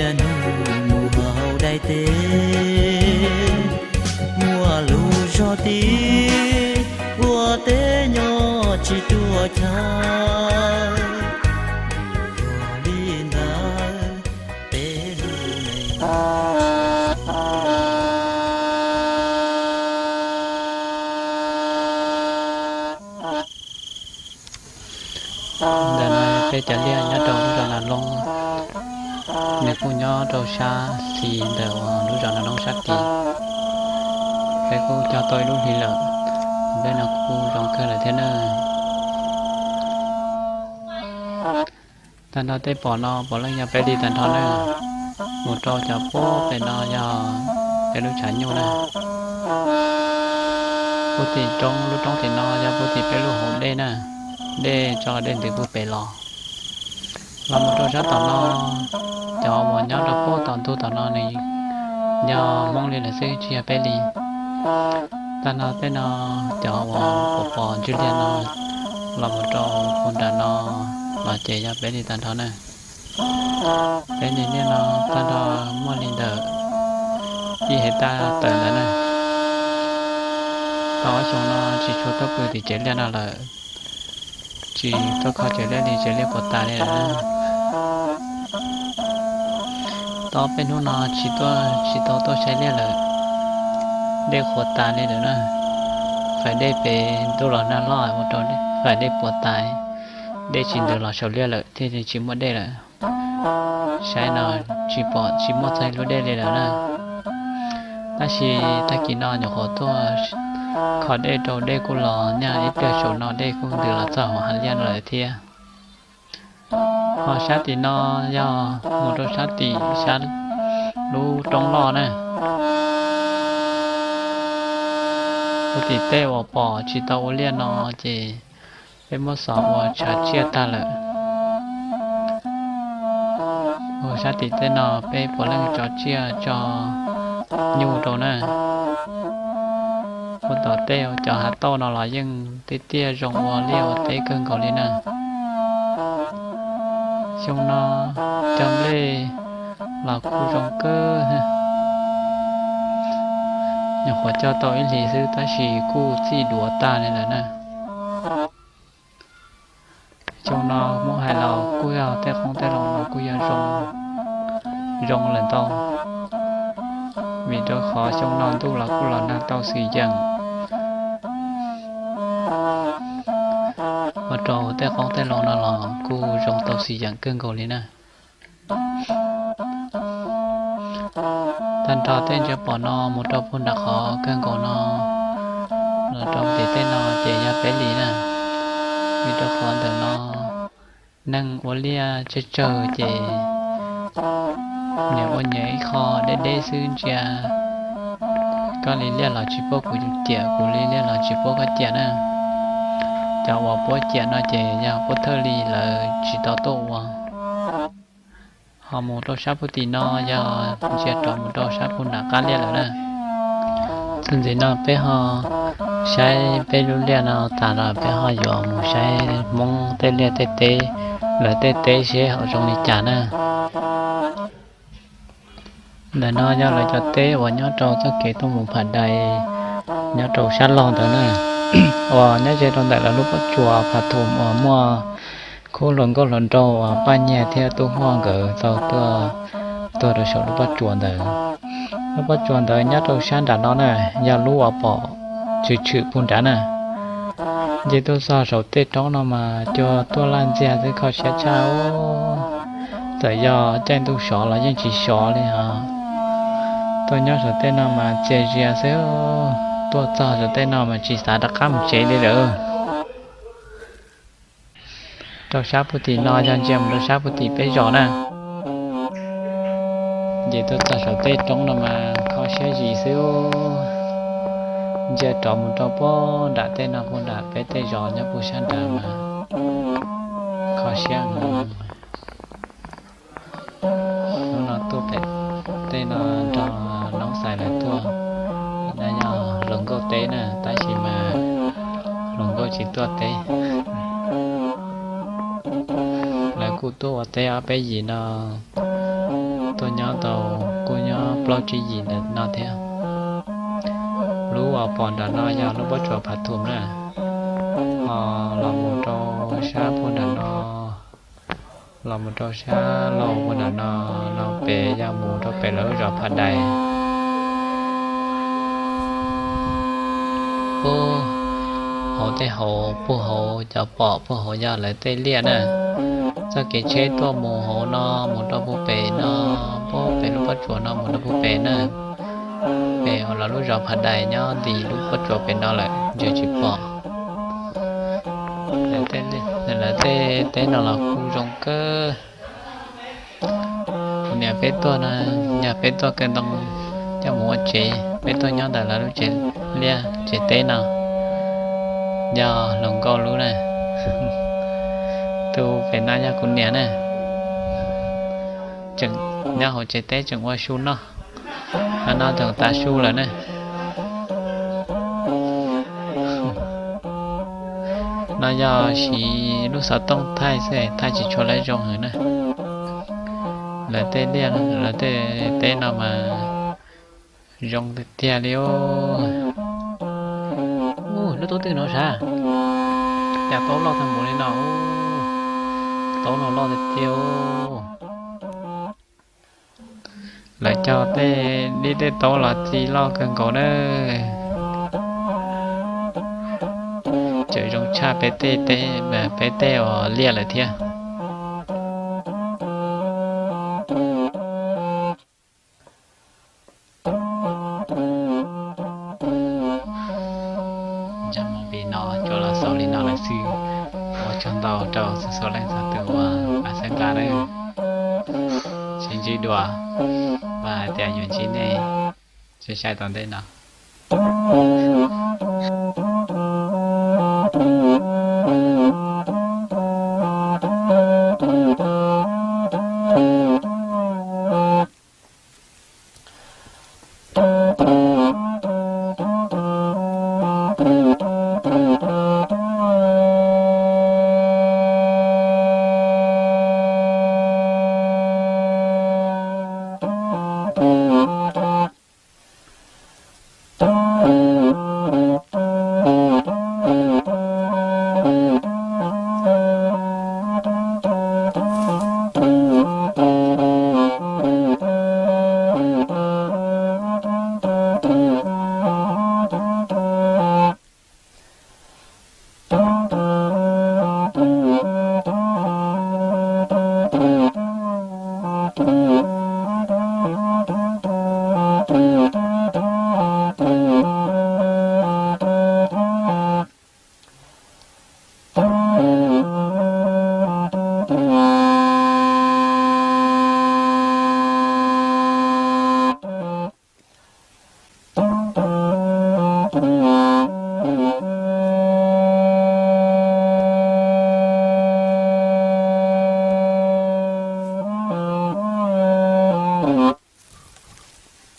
Cia nug mus hauv daim teb, muaj lus zog tid, ua teb nyob tsis ruaj chawv. Vim yog li ntawd, peb lub neej ntawm no peb cov liaj nyob rau lub zos Nas Loob, nws kuj nyob rau sab xis ntawm uas lub zos Nas Loob sab tid. Peb kuj cog tau ib lub hlis lawm, nplej no kuj zoo kawg lawm thiab na. Tag nrho tej pom no puav leej yog peb li tag nrho na. Mus rau cov puag pem no yog peb lub tshav nyuj na. Puag tim roob, lub roob tim no yog puag tim peb lub hauv dej na, dej tso dej ntws puag pem los. Los mus rau sab tom no, cov uas nyob rau puag tom ntug tom no nws yog Hmoob li lawm xwb tsis yog peb li. Tag nrho tej no, cov uas pom pom ntsis liaj no los mus rau puag nram no los ces yog peb li tag nrho na. Peb li liaj no tag nrho muaj li ntawm ib hais taj tawm ntawd na. Tau ob xyoos no tsis tshua tuaj pw tim tsev liaj no lawm, tsis tuaj kho tsev liaj li, tsev liaj puas tas li lawm. Tau peb hnub no tsis tuaj, tsis tau tuaj saib liaj lawm, dej qhuav tas li lawm na. Faim dej pem ntuj los nag loj ua rau faim dej puas tas, dej tsis ntws los saum liaj lawm thiaj li tsis muaj dej lawm. Saib no tsis pom tsis muaj txog lub dej li lawm na. Tab sis tag kis no nyuam qhuav tuaj kho dej rau dej kuj los nyaj ib pliag saum no dej kuj ntws los txog hauv hav liaj no lawm thiab. Ho sab tim no yog mus rau sab tim sab lub roob loj na. Ua tim tej uas pom tsis tau ua liaj no ces peb muab xov ua tshav tsiaj tag lawm. Ua sab tim tej no peb puav leej tso tsiaj tso nyuj rau na. Ua tom tej cov hav tauj no los yeej tiaj tiaj zoo ua liaj ua teb kawg nkaus li na. Xyoo no cog nplej los kuj zoo kawg. Nyuam qhuav cog tau ib hlis xwb tab sis kuj txij duav tag li lawm na. Xyoo no muab hais los kuj yog tej qoob tej loo no kuj yog zoo, zoo lawm ntau, vim rau qhov xyoo no ntuj los kuj los nag tau xwm yeem, ua rau tej qoob tej loo no los kuj zoo tau xwm yeem kawg nkaus li na. Tag nrho tej ntsia pom no mus rau puag nram qhov kawg nkaus no los rau tim tej no ces yog peb li na, vim rau qhov ntawm no neeg ua liaj tsawg tsawg ces nyias ua nyias ib qho deb deb xwb ntsia. Koj li liaj los tsis puab kuv ciam, kuv li liaj los tsis puab koj ciam na. Cov uas puab ciam no ces yog puab thawj li lawv tsis tau tuaj ua. Ho mus rau sab puag tim no yog ntsia rov mus rau sab puag nram qab liaj lawm na. Txuas ntxiv no peb ho saib peb lub liaj no tas los peb ho yuav mus saib Hmoob tej liaj tej teb, lawv tej teb seb ho zoo li cas na. Ntawm no yog lawv cov teb uas nyob rau txoj kev tuaj mus Pham Dais, nyob rau sab laug ntawd na, uas nyob ze rau ntawm lawv lub pob tsuas Pham Thum uas muaj khub hluas nkauj hluas nraug uas Paj Nyiag thiab Tub Huaj nkawd tau tuaj, tuaj rau saum lub pob tsuas ntawd. Lub pob tsuas ntawd nyob rau sab nram no na, yog lub uas pom tshwm tshwm puag nrad na. Nce tuaj txog saum tej roob no mas cua tuaj laj ntxiag xwb, kho siab tshaj. Txawm yog caij ntuj sov los yeej tsis sov li os. Tuaj nyob saum tej no mas txias zias xwb, tuaj txog saum tej no mas tsis xav rov qab mus tsev li lawm. Rau sab puag tim no yog ntsia mus rau sab puag tim peb zos na. Ces tuaj txog saum tej roob no mas kho siab zis xwb. Ntsia rov mus rau puag nram tej no, puag nram peb tej zos nyob puag sab nrad mas kho siab. Hnub no tuaj pem tej no nrog noob xais lawv tuaj, no yog hluas nkauj teb na, tab sis mas hluas nkauj tsis tuaj teb. Lawv kuj tuaj ua teb ob peb yim no, tuaj nyob tau kuj nyob plaub tsib yim ntawm no thiab. Lub uas pom nram no yog lub pob tsuas Phav Thum na, ho los mus rau sab puag nram no, los mus rau sab laug puag nram no, no pem yog mus rau pem lawv lub zos Phav Dais. Puag hauv tej hauv puag hauv cov pom puag hauv yog lawv tej liaj na. Txoj kev tsheb tuaj mus hauv no mus rau puag pem no, puag pem lub pob tsuas no mus rau puag pem na. Pem uas lawv lub zos Phav Dais nyob nti lub pob tsuas pem no lawm ntshe tsis pom. Lawv tej teb no los kuj zoo kawg. Kuv niam peb tuaj no, yog peb tuaj kaw ntoo coj mus ua tsev, peb tuaj nyob ntawm lawv lub tsev liaj tsev teb no, yog hluas nkauj lub na. Tus pem no yog kuv niam na, tseem nyob hauv tsev teb tseem ua su noj, no tseem tav su lawm na. No yog siv lub xov tooj thaij xwb, thaij tsis tshua lawv zoo heev na. Lawv tej liaj, lawv tej teb no mas zoo tiag tiag li. Lub taub twg no sav, cas taub loj tag npaum li no. Taub no loj tiag tiag. Lawv cog tej dib tej taub los txi loj kawg nkaus na. Tseem zoo tshaj peb tej, peb tej uas liaj lawm thiab. Zaj movie no tsuas los xaus li no lawm xwb. Ua tsaug ntau rau txhua txhua leej txhua tus uas pab xeeb nqa nawb. Sib ntsib dua, vam hais tias yuav ntsib nej sai sai tom ntej no.